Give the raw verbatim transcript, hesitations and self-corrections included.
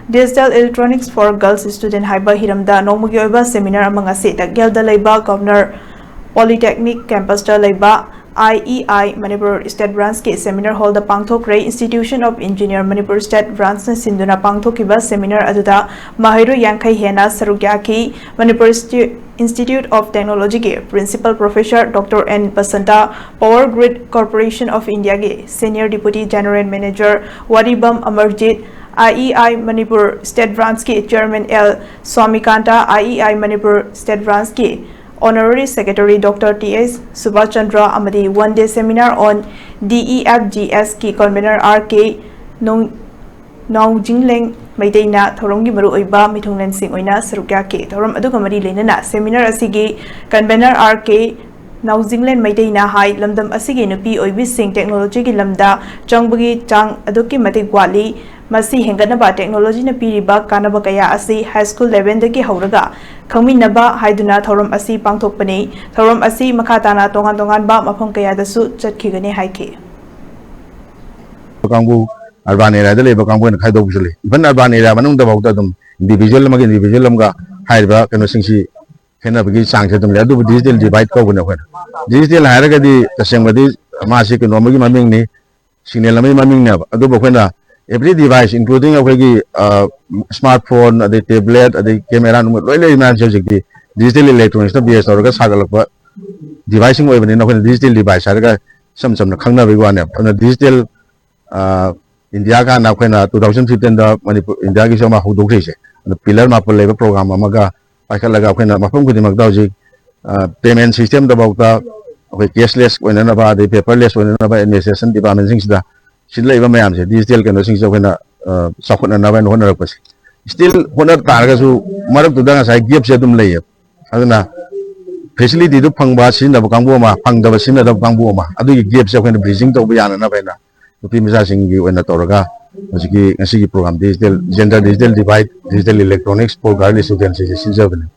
Digital Electronics for Girls Student ꯍꯥꯏꯕ ꯍꯤꯔꯝꯗ ꯅꯣꯡꯃꯒꯤ ꯑꯣꯏꯕ ꯁꯦꯃꯤꯅꯥꯔ ꯑꯃ ꯉꯁꯤ ꯇꯛꯌꯦꯜꯗ ꯂꯩꯕ ꯒꯚꯔꯅꯔ ꯄꯣꯂꯤꯇꯦꯛꯅꯤꯛ ꯀꯦꯝꯄꯁꯇ ꯂꯩꯕ I E I Manipur state ꯕ꯭ꯔꯥꯟꯁꯀꯤ ꯁꯦꯃꯤꯅꯥꯔ ꯍꯣꯜꯗ ꯄꯥꯡꯊꯣꯛꯈ꯭ꯔꯦ꯫ Institution of Engineer Manipur state ꯕ꯭ꯔꯥꯟꯁꯅ ꯁꯤꯟꯗꯨꯅ ꯄꯥꯡꯊꯣꯛꯈꯤꯕ ꯁꯦꯃꯤꯅꯥꯔ ꯑꯗꯨꯗ ꯃꯍꯩꯔꯣꯏ ꯌꯥꯡꯈꯩ ꯍꯦꯟꯅ ꯁꯔꯨꯛ ꯌꯥꯈꯤ꯫ ꯃꯅꯤꯄꯨꯔ ꯏꯟꯁꯇꯤ-, Institute of Technologyꯒꯤ Principal Professor Doctor N Basanta, Power Grid Corporation of Indiaꯒꯤ Senior Deputy General Manager Waribam Amarjit, I E I Manipur state ꯕ꯭ꯔꯥꯟꯁꯀꯤ Chairman L Swamikant, I E I Manipur state ꯕ꯭ꯔꯥꯟꯁꯀꯤ Honorary Secretary Doctor T S ꯁꯨꯕꯥꯁ ꯆꯟꯗ꯭ꯔ ꯑꯃꯗꯤ One Day Seminar on D E F G Sꯀꯤ Convener R K ꯅꯣꯡ-, ꯅꯥꯎꯖꯤꯡꯂꯦꯡ ꯃꯩꯇꯩꯅ ꯊꯧꯔꯝꯒꯤ ꯃꯔꯨꯑꯣꯏꯕ ꯃꯤꯊꯨꯡꯂꯦꯟꯁꯤꯡ ꯑꯣꯏꯅ ꯁꯔꯨꯛ ꯌꯥꯈꯤ꯫ ꯊꯧꯔꯝ ꯑꯗꯨꯒ ꯃꯔꯤ ꯂꯩꯅꯅ ꯁꯦꯃꯤꯅꯥꯔ ꯑꯁꯤꯒꯤ Convener R K ꯅꯥꯎꯖꯤꯡꯂꯦꯟ ꯃꯩꯇꯩꯅ ꯍꯥꯏ, ꯂꯝꯗꯝ ꯑꯁꯤꯒꯤ ꯅꯨꯄꯤ ꯑꯣꯏꯕꯤꯁꯤꯡ ꯇꯦꯛꯅꯣꯂꯣꯖꯤꯒꯤ ꯂꯝꯗ ꯆꯪꯕꯒꯤ ꯆꯥꯡ ꯑꯗꯨꯛꯀꯤ ꯃꯇꯤꯛ ꯋꯥꯠꯂꯤ꯫ ꯃꯁꯤ ꯍꯦꯟꯒꯠꯅꯕ ꯇꯦꯛꯅꯣꯂꯣꯖꯤꯅ ꯄꯤꯔꯤꯕ ꯀꯥꯟꯅꯕ ꯀꯌꯥ ꯑꯁꯤ ꯍꯥꯏ ꯁ꯭ꯀꯨꯜ ꯂꯦꯚꯦꯜꯗꯒꯤ ꯍꯧꯔꯒ ꯈꯪꯃꯤꯟꯅꯕ ꯍꯥꯏꯗꯨꯅ ꯊꯧꯔꯝ ꯑꯁꯤ ꯄꯥꯡꯊꯣꯛꯄꯅꯤ꯫ ꯊꯧꯔꯝ ꯑꯁꯤ ꯃꯈꯥ ꯇꯥꯅ ꯇꯣꯉꯥꯟ ꯇꯣꯉꯥꯟꯕ ꯃꯐꯝ ꯀꯌꯥꯗꯁꯨ ꯆꯠꯈꯤꯒꯅꯤ ꯍꯥꯏꯈꯤ꯫ ꯀꯥꯡꯕꯨ, ꯑꯔꯕꯥꯟ ꯑꯦꯔꯤꯌꯥꯗ ꯂꯩꯕ ꯀꯥꯡꯕꯨ ꯑꯣꯏꯅ ꯈꯥꯏꯗꯣꯛꯄꯁꯨ ꯂꯩ꯫ ꯏꯚꯟ ꯑꯔꯕꯥꯟ ꯑꯦꯔꯤꯌꯥ ꯃꯅꯨꯡꯗꯐꯥꯎꯗ ꯑꯗꯨꯝ ꯏꯟꯗꯤꯚꯤꯖꯨꯋꯦꯜ ꯑꯃꯒ ꯏꯟꯗꯤꯚꯤꯖꯨꯋꯦꯜ ꯑꯃꯒ ꯍꯥꯏꯔꯤꯕ ꯀꯩꯅꯣꯁꯤꯡꯁꯤ ꯈꯦꯠꯅꯕꯒꯤ ꯆꯥꯡꯁꯦ ꯑꯗꯨꯝ ꯂꯩ꯫ ꯑꯗꯨꯕꯨ ꯗꯤꯖꯤꯇꯦꯜ ꯗꯤꯚꯥꯏꯠ ꯀꯧꯕꯅꯦ ꯑꯩꯈꯣꯏꯅ꯫ ꯗꯤꯖꯤꯇꯦꯜ ꯍꯥꯏꯔꯒꯗꯤ ꯇꯁꯦꯡꯕꯗꯤ ꯃꯥꯁꯤ ꯀꯩꯅꯣ ꯑꯃꯒꯤ ꯃꯃꯤꯡꯅꯤ, ꯁꯤꯒꯅꯦꯜ ꯑꯃꯒꯤ ꯃꯃꯤꯡꯅꯦꯕ꯫ ꯑꯗꯨꯕꯨ ꯑꯩꯈꯣꯏꯅ every device, including ꯑꯩꯈꯣꯏꯒꯤ ꯁ꯭ꯃꯥꯔꯠ ꯐꯣꯟ, ꯑꯗꯩ ꯇꯦꯕ꯭ꯂꯦꯠ, ꯑꯗꯩ ꯀꯦꯃꯦꯔꯥ ꯅꯨꯡ ꯂꯣꯏ ꯂꯩꯔꯤ ꯃꯌꯥꯝꯁꯦ ꯍꯧꯖꯤꯛꯇꯤ ꯗꯤꯖꯤꯇꯦꯜ ꯏꯂꯦꯛꯇ꯭ꯔꯣꯅꯤꯛꯁꯇ ꯕꯦꯁ ꯇꯧꯔꯒ ꯁꯥꯒꯠꯂꯛꯄ ꯗꯤꯚꯥꯏꯁꯁꯤꯡ ꯑꯣꯏꯕꯅꯤꯅ ꯑꯩꯈꯣꯏꯅ ꯗꯤꯖꯤꯇꯦꯜ ꯗꯤꯚꯥꯏꯁ ꯍꯥꯏꯔꯒ ꯏꯆꯝ ꯆꯝꯅ ꯈꯪꯅꯕꯒꯤ ꯋꯥꯅꯦꯕ꯫ ꯑꯗꯨꯅ ꯗꯤꯖꯤꯇꯦꯜ ꯏꯟꯗꯤꯌꯥ ꯀꯥꯏꯅ ꯑꯩꯈꯣꯏꯅ two thousand fifteen ꯗ ꯃꯅꯤꯄꯨꯔ, ꯏꯟꯗꯤꯌꯥꯒꯤꯁꯨ ꯑꯃ ꯍꯧꯗꯣꯛꯈ꯭ꯔꯤꯁꯦ, ꯑꯗꯨ ꯄꯤꯂꯔ ꯃꯥꯄꯜ ꯂꯩꯕ ꯄ꯭ꯔꯣꯒ꯭ꯔꯥꯝ ꯑꯃꯒ ꯄꯥꯏꯈꯠꯂꯒ ꯑꯩꯈꯣꯏꯅ ꯃꯐꯝ ꯈꯨꯗꯤꯡꯃꯛꯇ ꯍꯧꯖꯤꯛ ꯄꯦꯃꯦꯟ ꯁꯤꯁꯇꯦꯝꯗꯐꯥꯎꯗ ꯑꯩꯈꯣꯏ ꯀꯦꯁꯂꯦꯁ ꯑꯣꯏꯅꯅꯕ, ꯑꯗꯩ ꯄꯦꯄꯔꯂꯦꯁ ꯑꯣꯏꯅꯅꯕ ꯑꯦꯗꯃꯤꯅꯤꯁꯇ꯭ꯔꯦꯁꯟ ꯗꯤꯄꯥꯔꯠꯃꯦꯟꯁꯤꯡꯁꯤꯗ ꯁꯤꯗ ꯂꯩꯕ ꯃꯌꯥꯝꯁꯦ, ꯗꯤꯖꯤꯇꯦꯜ ꯀꯩꯅꯣꯁꯤꯡꯁꯦ ꯑꯩꯈꯣꯏꯅ ꯆꯥꯎꯈꯠꯅꯅꯕ ꯍꯥꯏꯅ ꯍꯣꯠꯅꯔꯛꯄꯁꯦ꯫ ꯁ꯭ꯇꯤꯜ ꯍꯣꯠꯅ ꯇꯥꯔꯒꯁꯨ ꯃꯔꯛꯇꯨꯗ ꯉꯁꯥꯏ ꯒꯦꯞꯁꯦ ꯑꯗꯨꯝ ꯂꯩꯌꯦꯕ꯫ ꯑꯗꯨꯅ ꯐꯦꯁꯤꯂꯤꯇꯤꯗꯨ ꯐꯪꯕ ꯁꯤꯖꯤꯟꯅꯕ ꯀꯥꯡꯕꯨ ꯑꯃ, ꯐꯪꯗꯕ ꯁꯤꯖꯤꯟꯅꯗꯕ ꯀꯥꯡꯕꯨ ꯑꯃ, ꯑꯗꯨꯒꯤ ꯒꯦꯞꯁꯦ ꯑꯩꯈꯣꯏꯅ ꯕ꯭ꯔꯤꯖꯤꯡ ꯇꯧꯕ ꯌꯥꯅꯅꯕ ꯍꯥꯏꯅ ꯅꯨꯄꯤ ꯃꯆꯥꯁꯤꯡꯒꯤ ꯑꯣꯏꯅ ꯇꯧꯔꯒ ꯍꯧꯖꯤꯛꯀꯤ ꯉꯁꯤꯒꯤ programme digital, gender digital divide, digital electronics for girl students ꯁꯤꯁꯦ ꯁꯤꯟꯖꯕꯅꯤ꯫